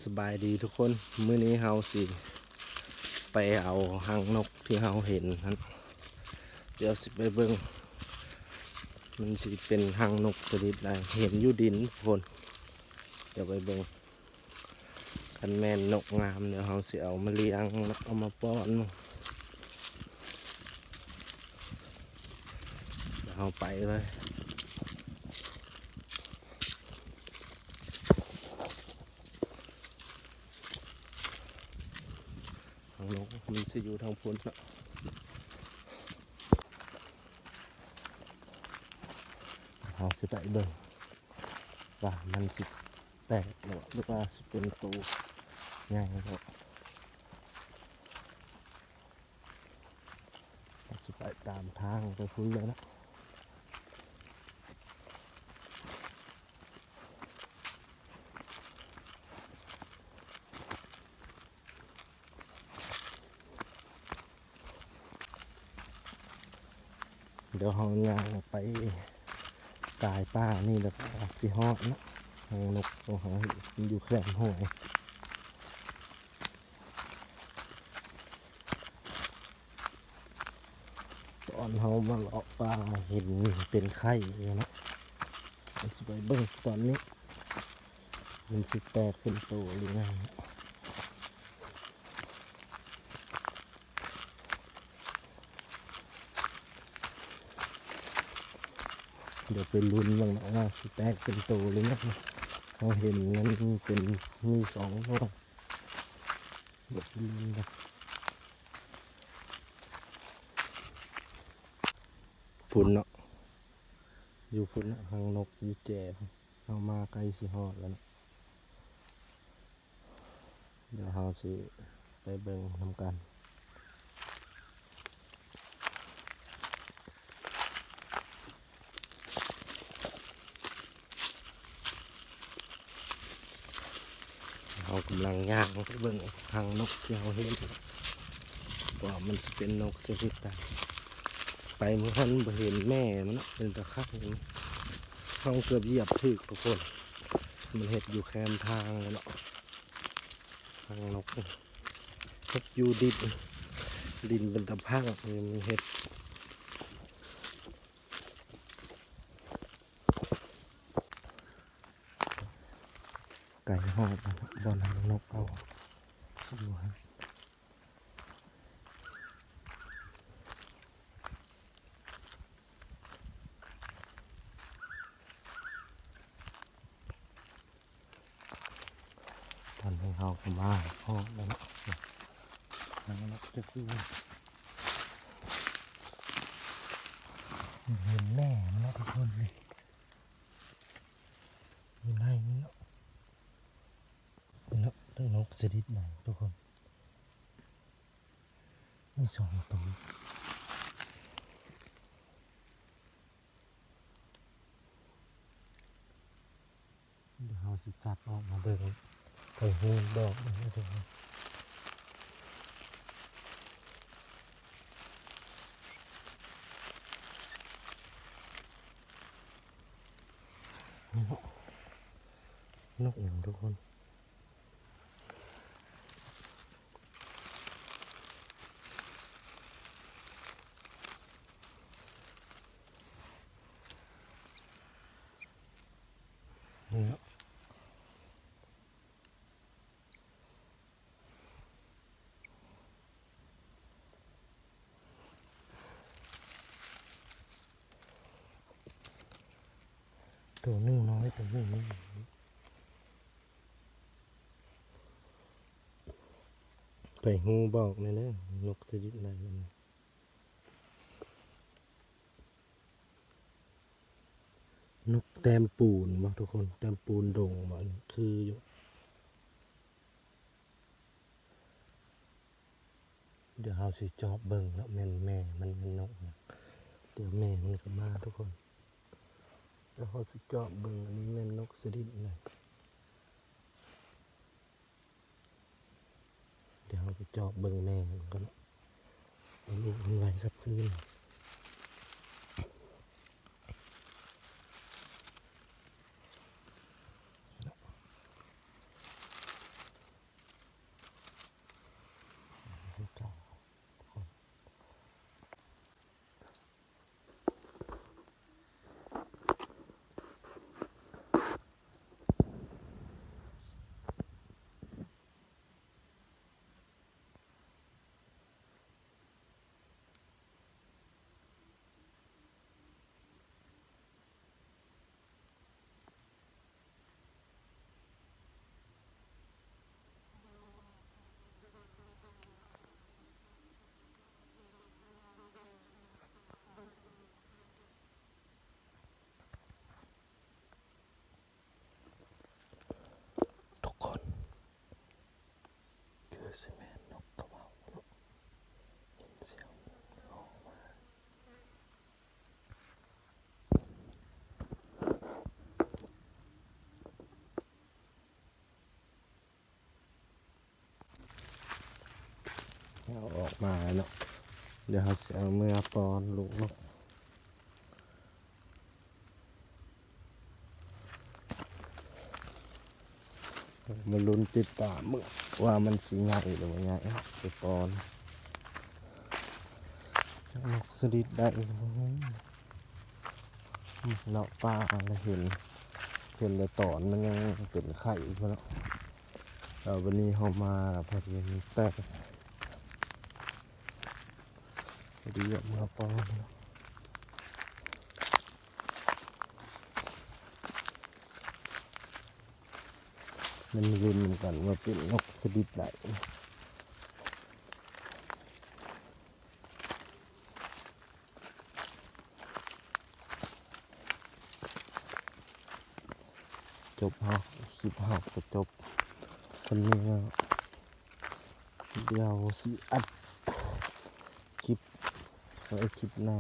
ສະບາຍດີທຸກຄົນ, ມື້ນີ້ເຮົາຊິໄປເອົາຮັງນົກທີ່ເຮົາເຫັນຫັ້ນ, ດຽວຊິໄປເບິ່ງ ມັນຊິເປັນຮັງນົກຊະນິດໃດ ເຫັນຢູ່ດິນພຸ້ນ, ດຽວໄປເບິ່ງ. ຄັນແມ່ນນົກງາມ ດຽວເຮົາຊິເອົາມາລ້ຽງເນາະ ເອົາມາປ້ອນ. ດຽວເຮົາໄປເລີຍ. ທາງລົງມັນຊິຢູ່ທາງພຸ້ນເນາະ. ເຮົາຊິໄປເບິ່ງວ່າມັນຊິແຕກບໍ່ ຫຼືວ່າຊິເປັນໂຕໃຫຍ່ບໍ່. ເຮົາຊິໄປຕາມທາງໄປພຸ້ນເລີຍເນາະ. ດຽວເຮົາຍ່າງໄປກາຍປ່ານີ້ ແລ້ວກໍຊິຮອດເນາະ. ຮັງນົກຂອງເຮົາຢູ່ແຄມຫ້ວຍ. ຕອນເຮົາມາເລາະປ່າເຫັນເປັນໄຂ່ຢູ່ເນາະ, ເຮົາຊິໄປເບິ່ງຕອນນີ້ ມັນຊິແຕກເປັນໂຕຫຼືຍັງ. ດຽວໄປລຸ້ນເບິ່ງເນາະວ່າຊິແຕກເປັນໂຕຫຼືຍັງ. ເຮົາເຫັນມັນເປັນ ມີສອງໂຕ. ພຸ້ນເນາະ, ຢູ່ພຸ້ນເນາະ, ຮັງນົກຢູ່ແຈພຸ້ນ. ເຮົາມາໃກ້ຊິຮອດແລ້ວເນາະ, ດຽວເຮົາຊິໄປເບິ່ງນຳກັນ. ເຮົາກຳລັງຍ່າງໄປເບິ່ງຮັງນົກທີ່ເຮົາເຫັນ ວ່າມັນຊິເປັນນົກຊະນິດໃດ. ໄປມື້ຫັ້ນບໍ່ເຫັນແມ່ມັນເນາະ, ເປັນຕາໄຂ່. ເຮົາເກືອບຢຽບຖືກທຸກຄົນ, ມັນເຮັດຢູ່ແຄມທາງເນາະ. ຮັງນົກ ເຮັດຢູ່ດິນ, ດິນເປັນຕາພັງ ມັນເຮັດ. ໃກ້ຮອດບ່ອນຮັງນົກເຮົາຢູ່ຫັ້ນ. ຕອນນີ້ເຮົາກໍມາຮອດແລ້ວເນາະ, ເຫັນແມ່ມັນເນາະທຸກຄົນ, ນີ້ຢູ່ໃນນີ້ເນາະ. ເນາະ ເປັນນົກຊະນິດໃດທຸກຄົນ, ມີສອງໂຕ. ດຽວເຮົາຊິຈັບອອກມາເບິ່ງໃສ່ຮູບອກເນາະ. ນີ້ເນາະ, ນົກຫຍັງທຸກຄົນ? ນີ້ເນາະ. ໂຕໜຶ່ງນ້ອຍ ໂຕໜຶ່ງໃຫຍ່. ໃຜຮູ້ບອກແດ່ເດີ, ນົກຊະນິດໃດຫັ້ນນະ? ນົກແຕ້ມປູນບໍທຸກຄົນ? ແຕ້ມປູນດົງບໍ? ຄືຢູ່. ດຽວເຮົາຊິຈອບເບິ່ງເນາະ ແມ່ນແມ່ມັນແມ່ນນົກຫຍັງ. ດຽວແມ່ມັນກໍມາທຸກຄົນ, ດຽວເຮົາຊິຈອບເບິ່ງ ອັນນີ້ແມ່ນນົກຊະນິດໃດ. ດຽວເຮົາໄປຈອບເບິ່ງແມ່ມັນກ່ອນເນາະ, ເອົາລູກມັນໄວ້ກັບພື້ນ. ເນາະ. ເອົາອອກມາເນາະ ດຽວເຮົາຊິເອົາເມືອປ້ອນລູກນົກ. ມາລຸ້ນຕິດຕາມເບິ່ງວ່າມັນຊິໃຫຍ່ຫຼືບໍ່ໃຫຍ່ ໄປປ້ອນ. ຈັກນົກສະດິດໄດ້ ເນາະ ປາລະເຫັນ ເຫັນແຕ່ຕອນມັນຍັງເປັນໄຂ່ພຸ້ນເນາະ. ແລ້ວບັດນີ້ເຮົາມາແລ້ວ ພໍດີມັນແຕກ ພໍດີເອົາມາປ້ອນ. ມາລຸ້ນນຳກັນວ່າເປັນນົກສະດິດໄດ້. ຈົບເຮົາ ຄລິບເຮົາກໍຈົບສ່ຳນີ້ແລ້ວ. ດຽວຊິອັດຄລິບໄວ້ຄລິບໜ້າ.